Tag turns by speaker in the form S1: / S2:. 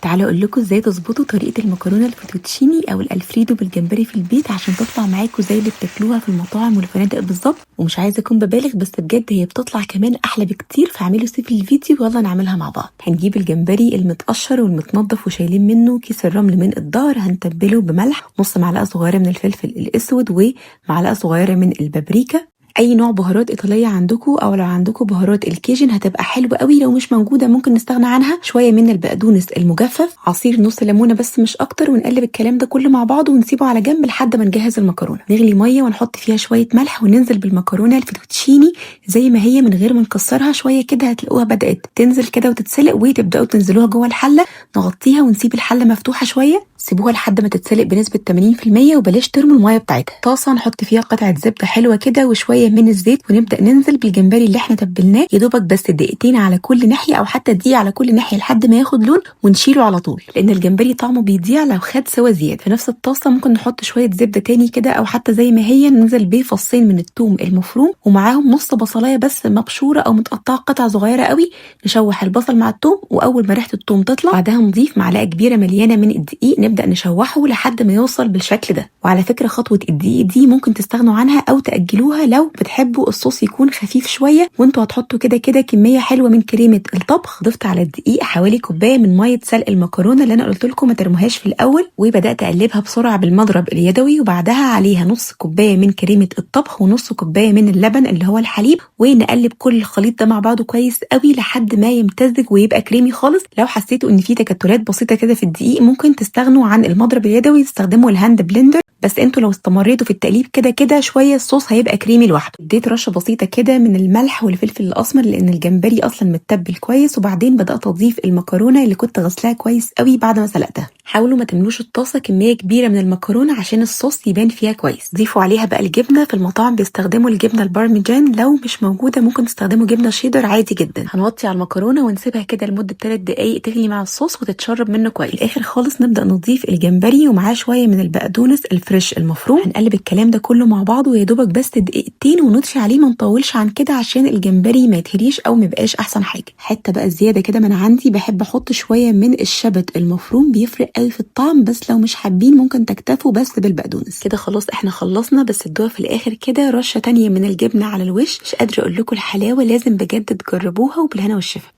S1: تعالوا اقول لكم ازاي تظبطوا طريقه المكرونه الفيتوتشيني او الالفريدو بالجمبري في البيت عشان تطلع معاكم زي اللي بتاكلوها في المطاعم والفنادق بالظبط. ومش عايزه اكون ببالغ بس بجد هي بتطلع كمان احلى بكتير، فاعملوا save للفيديو ويلا نعملها مع بعض. هنجيب الجمبري المتقشر والمتنضف وشايلين منه كيس الرمل من الظهر، هنتبله بملح، نص معلقه صغيرة من الفلفل الاسود ومعلقة صغيرة من البابريكا، اي نوع بهارات ايطالية عندكم، او لو عندكم بهارات ال Cajun هتبقى حلوة قوي، لو مش موجودة ممكن نستغنى عنها. شوية من البقدونس المجفف، عصير نص ليمونه بس مش اكتر، ونقلب الكلام ده كله مع بعضه ونسيبه على جنب لحد ما نجهز المكرونه. نغلي مية ونحط فيها شوية ملح وننزل بالمكرونه الفيتوتشيني زي ما هي من غير ما نكسرها. شوية كده هتلاقوها بدات تنزل كده وتتسلق، وتبداوا تنزلوها جوه الحلة، نغطيها ونسيب الحلة مفتوحة شوية. سيبوها لحد ما تتسلق بنسبة 80%، وبلاش ترموا المية بتاعتها. طاسه نحط فيها قطعه زبدة حلوة كده وشوية من الزيت، ونبدا ننزل بالجمبري اللي احنا تبلناه، يا دوبك بس دقيقتين على كل ناحية او حتى دقيقة على كل ناحية لحد ما ياخد لون، ونشيله على طول لان الجمبري طعمه بيضيع لو خد سوا زيادة. في نفس الطاسه ممكن نحط شوية زبدة تاني كده او حتى زي ما هي، ننزل بيه فصين من الثوم المفروم ومعاهم نص بصلايه بس مبشوره او متقطعه قطع صغيرة قوي. نشوح البصل مع الثوم، واول ما ريحه الثوم تطلع بعدها نضيف معلقه كبيرة مليانة من الدقيق، نبدا نشوحه لحد ما يوصل بالشكل ده. وعلى فكرة خطوة الدقيق دي ممكن تستغنوا عنها او تاجلوها لو بتحبوا الصوص يكون خفيف شوية، وانتوا هتحطوا كده كده كمية حلوة من كريمة الطبخ. ضفت على الدقيق حوالي كوباية من مية سلق المكرونه اللي انا قلت لكم ما ترموهاش في الاول، وبدات اقلبها بسرعة بالمضرب اليدوي، وبعدها عليها نص كوباية من كريمة الطبخ ونص كوباية من اللبن اللي هو الحليب، ونقلب كل الخليط ده مع بعضه كويس قوي لحد ما يمتزج ويبقى كريمي خالص. لو حسيتوا ان في تكتلات بسيطة كده في الدقيق ممكن تستغنوا عن المضرب اليدوي، تستخدموا ال hand blender، بس انتوا لو استمريتوا في التقليب كده كده شوية الصوص هيبقى كريمي لوحده. اديت رشه بسيطة كده من الملح والفلفل الاسمر لان الجمبري اصلا متبل كويس، وبعدين بدات اضيف المكرونه اللي كنت غسلاها كويس قوي بعد ما سلقتها. حاولوا ما تملوش الطاسه كمية كبيرة من المكرونه عشان الصوص يبان فيها كويس. ضيفوا عليها بقى الجبنة، في المطاعم بيستخدموا الجبنة البارميجان، لو مش موجودة ممكن تستخدموا جبنه شيدر عادي جدا. هنوطي على المكرونه ونسيبها كده لمدة 3 دقائق تغلي مع الصوص وتتشرب منه كويس. في الاخر خالص نبدا نضيف الجمبري ومعاه شوية من البقدونس ال fresh المفروم. هنقلب الكلام ده كله مع بعضه ويا دوبك بس دقيقتين ونطفي عليه، ما نطولش عن كده عشان الجمبري ما يتهريش او ما يبقاش احسن حاجة. حتة بقى زيادة كده من عندي، بحب احط شوية من الشبت المفروم، بيفرق قوي في الطعم، بس لو مش حابين ممكن تكتفوا بس بالبقدونس. كده خلاص احنا خلصنا، بس ادوها في الاخر كده رشه تانية من الجبنة على الوش. مش قادرة اقول لكم الحلاوة، لازم بجد تجربوها، وبالهنا والشفا.